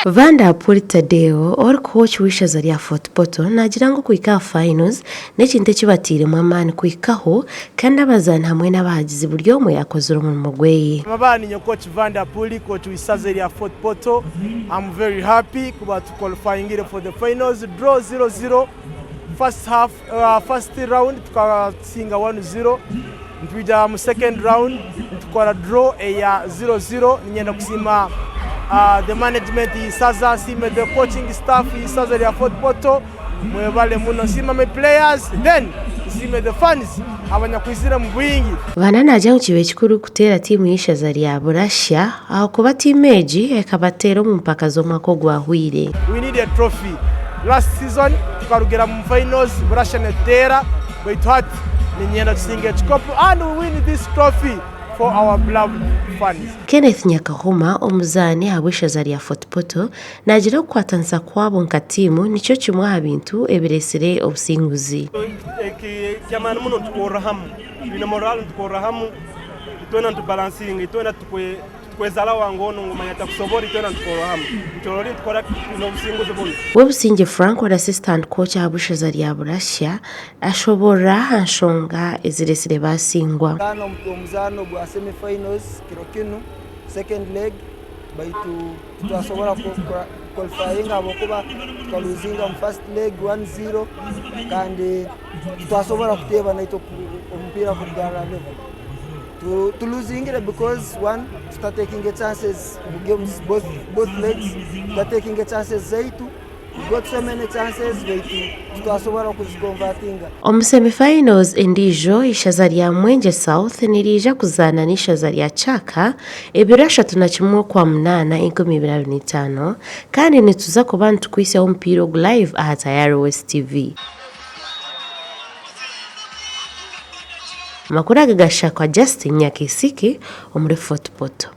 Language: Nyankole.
Vanderpool Tadeo, ori kooki w'eishaza rya Fort Portal naagira ngu okuhika aha finals n'ekintu eki batairemu amaani kuhikaho kandi abazaani hamwe n'abahagizi buri omwe akozire omurimo gweye. Amabara ninye coach Vanderpool, coach w'isaza erya Fort Portal. I'm very happy kuba tu qualifyingire for the finals. Draw 0-0 first half, first round tukasinga 1-0 nitwija mu second round nitukora draw eya 0-0. Niinyenda kusiima the management y'isaza, nsiime the coaching staff y'isaza erya Fort Portal, mwebale muno. Nsiime my players then nsiime the fans abanyakwizire omu bwingi. Banda naagira ngu kibaire kikuru kuteera tiimu y'eishaza rya Burashya ahakuba tiimu egi ekabateera omu mpaka z'omwaka ogwahweire. We need a trophy. Last season tukarugira mu finals Burashya netuteera baitu hati niinyenda tusinge ekikopo and we win this trophy for our beloved fans. Kenneth Nyakahuma, omuzaani ahabw'eishaza rya Fort Portal, naagira okukwatanisa kwabo nka tiimu nikyo kimwe aha bintu ebireetsire obusinguzi. Eky'amaani muno nitukorra hamu, twine morale nitukorra hamu, itwena nitubalansinga, itwena titukwezara wange onu ngu manya takusobora, itwena nitukorra hamu. Nikyo orora nitukora twine obusinguzi bunu. Webusingye Frank ori Assistant Coach ahabw'eishaza rya Burashya ashoboorora aha nshonga ezireetsire baasingwa. Omuzaano gwa semi finals kiro kinu second leg baitu titwasobora kuqualifyinga ahabwokuba tukaluzinga omu first leg 1-0 kandi titwasobora kuteeba naitwe omupiira kugarra level. Tuluzingire because one tutatekinge chances omu games both legs tutatekinge chances zaitu. We got so many chances baitu titwasobora kuziconvertinga. Omu semi finals endiijo, eishaza rya Mwengye South niriija kuzaana n'eishaza rya Kyaka ebiro 31 Okwamunaana 2025 kandi nituza kuba nitukwitsyaho omupiira ogu live aha Tayari West TV. Amakuru aga gashakwa Justin Nyakaisiki omuri Fort Portal.